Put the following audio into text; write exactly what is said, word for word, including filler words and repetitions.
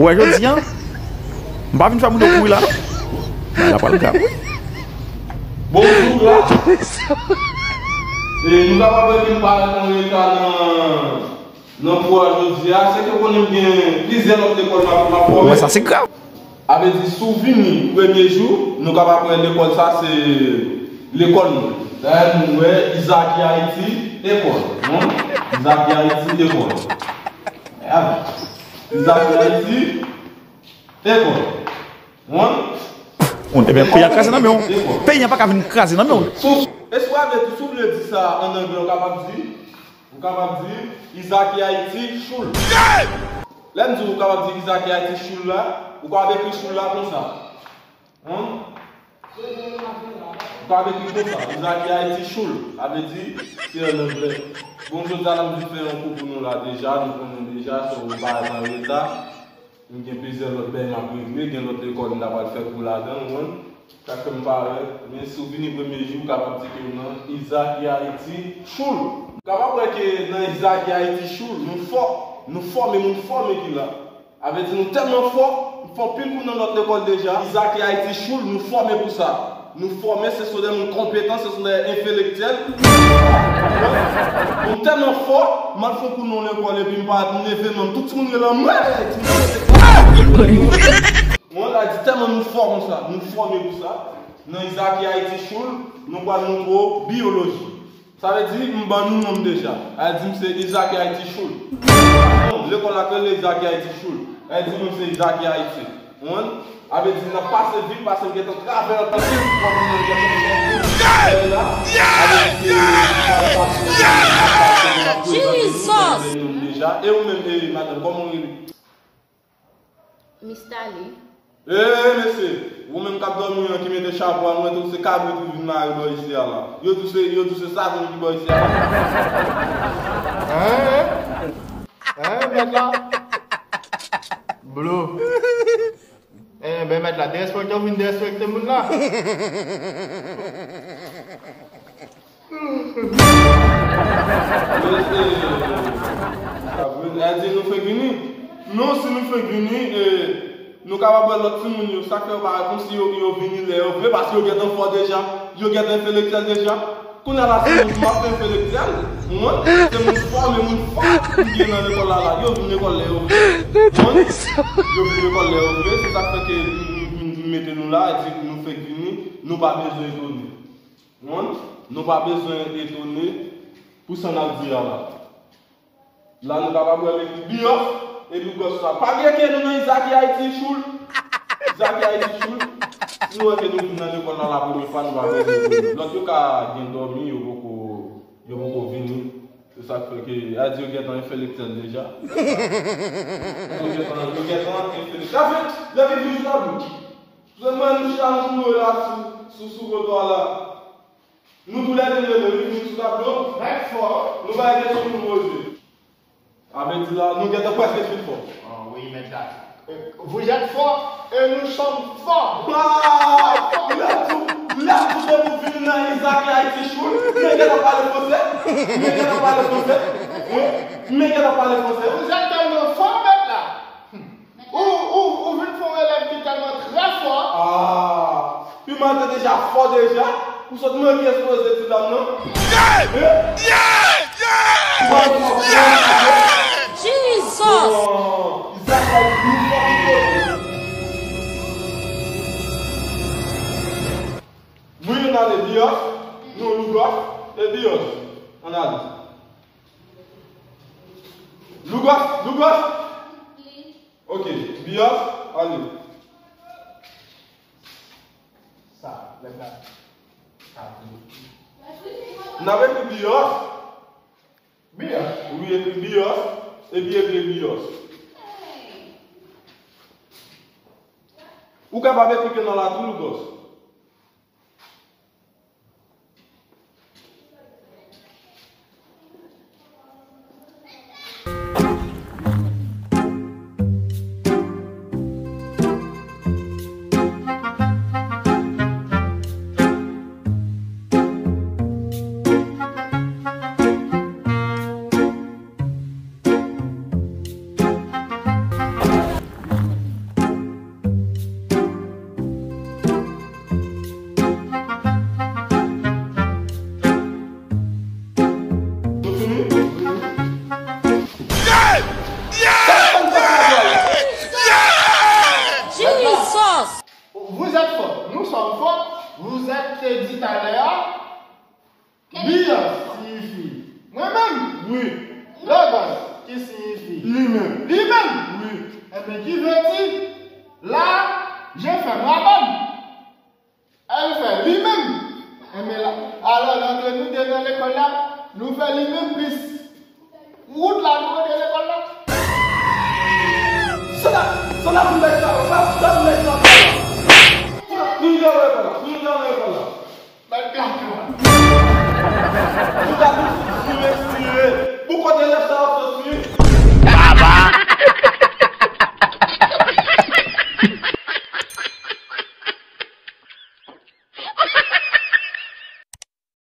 Ou wè jodi a, m pa vin fè moun yo kouri la non. Bagay la pral grav wi. Bonjou la. E nou kapab wè ke m parèt an reta nan, nan kou a jodi a. Se ke w konnen m gen plizyè lòt lekòl m ap, m ap fòme. Ou wè sa se grav. A vle di, si w vini premye jou, nou kapab wè lekòl sa se lekòl nou. Dayè nou wè Izaki Ayiti, ekòl. Non? Izaki Ayiti, ekòl. Izaki Ayiti, ekòl. Wi. Ebyen, peyi a kraze nan men w. Peyi a pa ka vin kraze nan men w. Sou, e si w vle, si w vle di sa an anglè, w kapab di, w kapab di, Izaki Ayiti, choul. Lè m di w kapab di Izaki Ayiti, choul la, ou kapab ekri choul la konsa. Wi. Ou kapab ekri konsa, Izaki Ayiti, choul. Sa vle di, se an anglè. Bon, jodi a, n ap vin fè yon kou pou nou la deja, nou konnen deja, se yon bagay an reta. M gen plizyè lòt bèy m ap regle, gen lòt lekòl m ta pral fè kou ladan l, ou konprann? Sa k fè m parèt, men si w vini premye jou, w kapab di ke w nan Izaki Ayiti, choul! Ou kapab wè ke nan Izaki Ayiti, choul, nou fò, nou fòme, moun fòme ki la. A vle di nou tèlman fò, m fè anpil kou nan lòt lekòl deja, Izaki Ayiti, choul, nou fòme pou sa. Nou fòme, se sou de moun konpetan, se sou de entelektyèl. Nou tèlman fò, m al fè yon kou nan lekòl epi m parèt, m leve, m tout timoun rele m, wè, timoun. Mwen la di tèlman nou fò konsa, nou fòme pou sa. Nan Izaki Ayiti Choul, nou pral montre w biyoloji. Sa vle di, m ban nou non m deja. A di m se Izaki Ayiti Choul. Non, lekòl la k rele Izaki Ayiti Choul. A di mwen se Izaki Ayiti. Ou konprann? A vle di, n ap pase vit, pase m gentan travè anpil fwa moun nan gentan fè la. A vle di, se, Jesus! Deja. E ou menm, e madanm, kòman w rele? Mistali. Ee, mesye, ou menm k ap dòmi an ki mete chapo a, mwen tou se kabrit ou vin mare bò isi a la. Yo tou se, yo tou se savann ki bò isi a la. Hein? Hein, mèt la? Blo. Eh, ben, mèt la, derespekte w vin derespekte moun la. Mesye, sa vre, a di nou fenk vini? Non, si nou fenk vini, e, nou kapab wè lòt timoun yo, sa k fè yo parèt kòmsi yo, yo vini lè yo vle, paske yo gentan fò deja, yo gentan entelektyèl deja. Kounye a la, se mwen ki m ap fè entelektyèl, mwen, se moun fòme, moun fò, m gen nan lekòl la, la. Yo vin lekòl lè yo vle, mwen, yo vin lekòl lè yo vle, se sa k fè ke m, m, m, m mete nou la, e di nou fenk vini, nou pa bezwen etone. Konprann? Nou pa bezwen etone pou sa n ap di a la. La, nou kapab wè m ekri Biyòs epi Gòs la. Pa bliye ke nou nan Izaki Ayiti Choul. Izaki Ayiti Choul. Si nou wè ke nou vin nan lekòl la, la premye fwa, nou pa bezwen etone. Lòt yo ka gen dòmi, yo poko, yo poko vini. Se sa k fè ke, a di yo gentan entelektyèl deja. Yo gentan, yo gentan entelektyèl. Sa fè, lè vin jis la bout. Sèlman nou chita nou tou la sou, sou, sou twotwa la. Nou tou lè de leve, wi, nou sou tablo. Trè fò. Nou bay kesyon pou nou poze. A vle di la, nou gentan prèske fin fò. Oh, wi, mèt la. Euh, vous êtes forts et nous sommes forts. Ah! Lè tou, lè tou de nou vin nan Izaki Ayiti Choul, men gentan pale franse. Men gentan pale franse. Wi, men gentan pale franse. Vous êtes tellement forts, mèt la. Ou, ou, ou vin fè yon elèv ki tèlman trè fò. Ah, Piman te deja fò deja. Ou sot manke ekspoze ti dam nan. Yeah! Yeah! Yeah! Jesus! Oh, Izak la di fò pito. Wi, ann ale, Biyòs. Non, Lougòs e Biyòs. Ann ale. Lougòs, Lougòs. Ok, Biyòs, ale. Sa, lèt la. Sa, n ap ekri Biyòs. Biyòs. Wi, ekri Biyòs. Epi ekri Biyòs. Ou kapab ekri ke nan la tou, Lougòs. talè a, li an siyifi mwen menm. Wi. Logos ki siyifi li menm. Li menm. Wi. Enben ki vle di la, je fè m rabann. L fè li menm. Enben la, alò, lè antre nou de nan lekòl la, nou fè li menm plis. Wout la, nou rete lekòl la. Sa la, sa la pou nèg sa, sa, sa pou nèg sa fè la. Nou rive lekòl la, nou rive lekòl la. Mèt gate w. Pou gade, pou respire. Pou kote lè sa.